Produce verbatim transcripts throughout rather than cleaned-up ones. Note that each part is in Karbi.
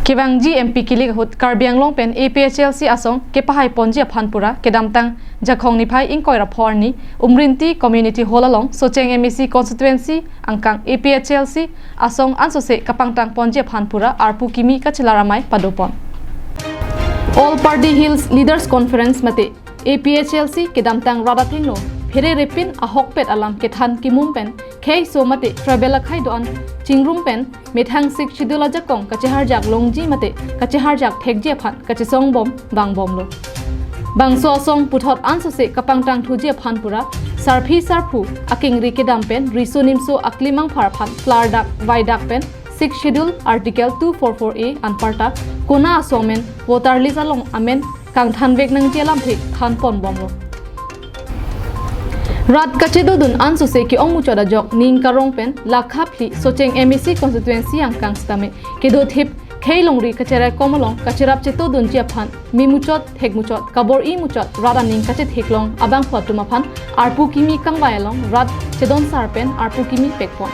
Kevangji M P kilik ahut Karbi Anglong pen A P H L C asong kepahai ponji aphan pura kedamtang Jakhong niphai ingkoi ra pho arni Umrinti Community Hall along Socheng M A C constituency angkang A P H L C asong ansose kapangtang ponji aphan pura arpu kimi kachelar amei padopon. All Party Hills Leaders Conference mate A P H L C kedamtang rat athengno pherere pin ahokpet alam kethan kimum pen kheiso mate tribal akhei do-an chingrum pen methang Sixth Schedule ajakong kacheharjak longji mate kacheharjak thekji aphan kachesong bom vangbomlo. Bangso asong puthot ansose kapangtang thuji aphan pura sarpi sarpo akengri kedam pen riso nimso aklim angphar aphan klardak vaidak pen Sixth Schedule Article two four four A anparta kona aso amen voter list along amen kangthanvek nangji alamthe thanponbomlo. Rat kachedodun ansose ke-ong muchot ajok ning karong pen lakha phli Socheng M A C constituency angkang sitame kedo thip khei longri kacherai kom along kacherap chetodunji aphan me muchot thek muchot kabor-i muchot rat aning kachetheklong abangphu atum aphan arpu kimi kangvai along rat chedonsar pen arpu kimi pekpon.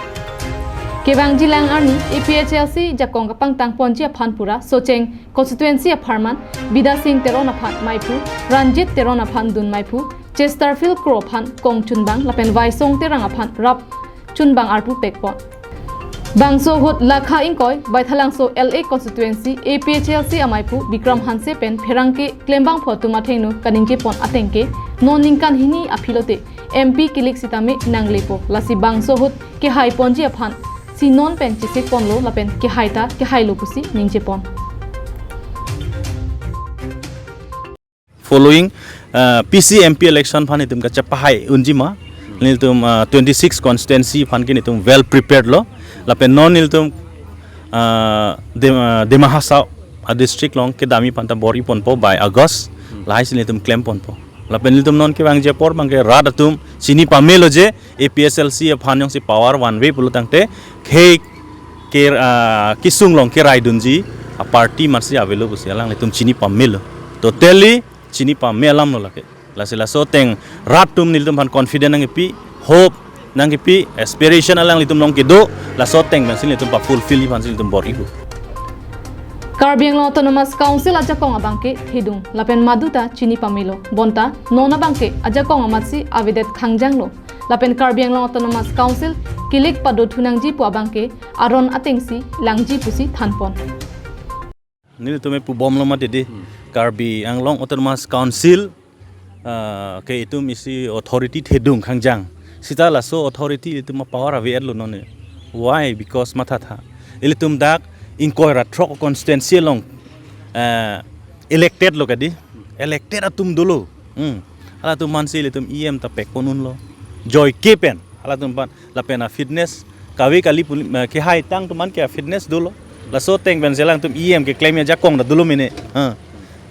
Kevangji lang arni A P H L C jakong kapangtang ponji aphan pura Socheng constituency apharman Bidya Sing Teron aphan meiphu, Ranjit Teron aphan dun meiphu, Chesterfield Kro aphan kong chunbang lapen Vaisong Terang aphan rap chunbang arpu pekpon. Bangso ahut lakha ingkoi Baithalangso L A constituency A P H L C ameiphu Bikram Hanse pen pherangke klembangphu atum athengno kaningjepon ateng ke non ningkan hini aphi lote M P kilik sitame nanglepo, lasi bangso ahut kehai ponji aphan si non pen chesikponlo lapen kehai ta kehailo pusi ningjepon. Following uh, P C M P election aphan itum kachepahai unji ma, nelitum uh, twenty-six constituency aphan ke nelitum well prepared lo, lapen non nelitum uh, Dem- uh, Dima Hasao a district along kedamji aphan ta bor-iponpo by August, lahai si nelitum klemponpo. Lapen nelitum non kevangji apor abangke rat atum chini pamelo je A P H L C aphan jongsi power vanve pulo tangte khei ke uh, kesung along keraidunji a party amatsi avelo pusi alanglitum chini pamelo. Totally chini pame alamlo lake. Lasi laso ateng rat atum nelitum aphan confident nangkepi, hope nangkepi, aspiration alanglitum along kedo, laso ateng pensi nelitum pa-fulfillji aphansi nelitum bor-ipo. Karbi Anglong Autonomous Council ajakong abangke thedung lapen madu ta chini pamelo, bonta non abangke ajakong amatsi avedet khangjanglo. Lapen Karbi Anglong Autonomous Council kilik padothu nangji pu abangke aron atengsi langji pusi thanpon. Nelitum pubomlo mati di, hmm, Karbi Anglong Autonomous Council uh, ke itum isi authority thedung khangjang. Sita laso authority itum power ave-etlo non. Why? Because mathatha, ilitum dak ingkoi ra throk constituency along uh, elected lo kadi. Elected atum dolo. Hmm. Halatum aphansi ilitum E M ta pekpon unlo. Joike pen halatum aphan lapen a fitness kave kali puli- eh, kehai tang atum aphan ke a fitness dolo. Laso ateng pensi alangtum E M keklem ajakong ta dolo mene. Ha.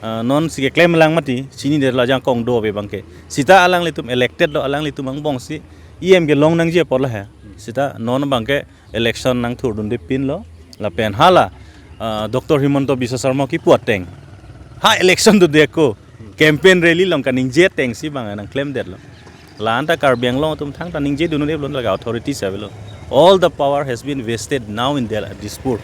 Ah, nonsi keklem lang mati, chinidetlo ajakong do ave abangke. Sita alanglitum elected lo, alanglitum angbongsi E M kelong nangji apor lahai. Sita non abangke election nangthurdunde pinlo. Lapen hala uh, Doctor Himanta Biswa Sarma kipu ateng ha election dode ako campaign rally along kaningje atengsi bang nangklemdetlo. La-anta Karbi Anglong atum thangta ningjedun un-eplo, lake authorities avelo. All the power has been wasted now in Del- Dispur.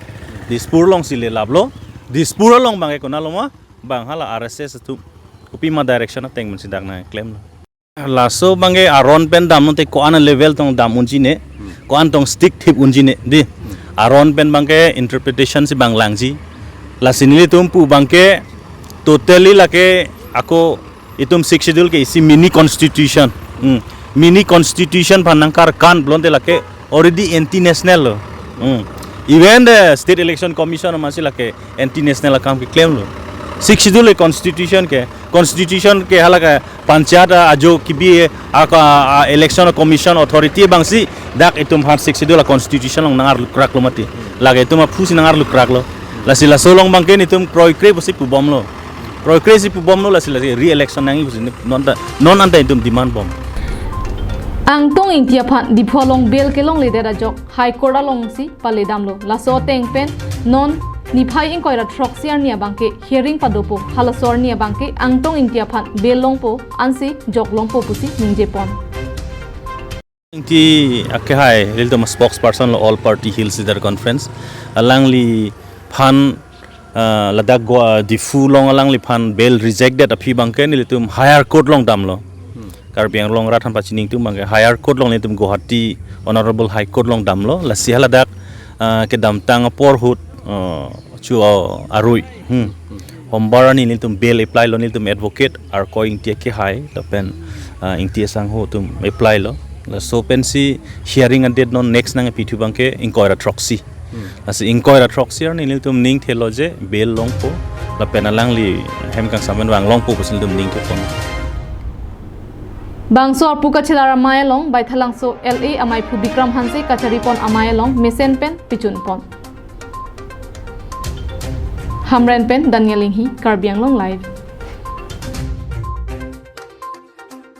Dispur alongsi le laplo. Dispur along abangke konatlo ma, bang hala R S S atum kopima direction ateng pensi dak nangklemlo. Laso abangke aron pen damnon te ko-an level tong dam unji ne, ko-an tong stick thip unji ne di. Aron pen abangke interpretation si bang langji. Lasi nelitum pu abangke totally lake ako itum Sixth Schedule ke isi mini constitution. Hmm. Mini constitution aphan nangkarkan pulote lake already anti national lo. Hmm. Even the State Election Commission amatsi lake anti national akam keklemlo. Sixth Schedule constitution ke, constitution ke halake panchayat ajo kibi a, a, a election commission authority abangsi dak itum aphan Sixth Schedule constitution along nangarlukraklo mati. Lake itum aphusi nangarlukraklo. Lasi laso along abangke nelitum kroikre pusi pubomlo. Kroikre si pubomlo, lasi lasi re-election nangji pusi non ta non anta itum demand bom. Angtong Ingti aphan Diphu along bail kelongledet ajok High Court alongsi paledamlo. Laso ateng pen non niphai ingkoi ra throksi arni abangke hearing padopo. Halaso arni abangke Angtong Ingti aphan bail longpo, ansi jok longpo pusi ningjepon. Ingti akehai ilitum spokesperson lo All Party Hills Leader Conference. Alangliphan Ah, ladak Goa Diphu along alangliphan bail reject det aphi abangke nelitum higher court along damlo. Karbi Anglong rat aphan pachini atum abangke higher court along nelitum Guwahati Honorable High Court along damlo. Lasi haladak, ah, kedamtang apor ahut, ah, chu, ah, arui. Hmm. Hombar arni nelitum bail apply lo, nelitum advocate Arkoi Ingti Kehai lapen, ah, Ingti asangho atum apply lo. Laso pensi hearing a-date non next nangpi thu abangke ingkoi ra throksi. Lasi ingkoi ra throksi arni nelitum ning thelo je bail longpo lapen alangli hem kangsam pen vang longpo pusi nelitum ning thepon. Bangso arpu kachelar amei along Baithalangso L A amaiphu Bikram Hanse kacharipon amei along mesen pen pichunpon. Hamren pen Daniel Inghi, Karbi Anglong Live.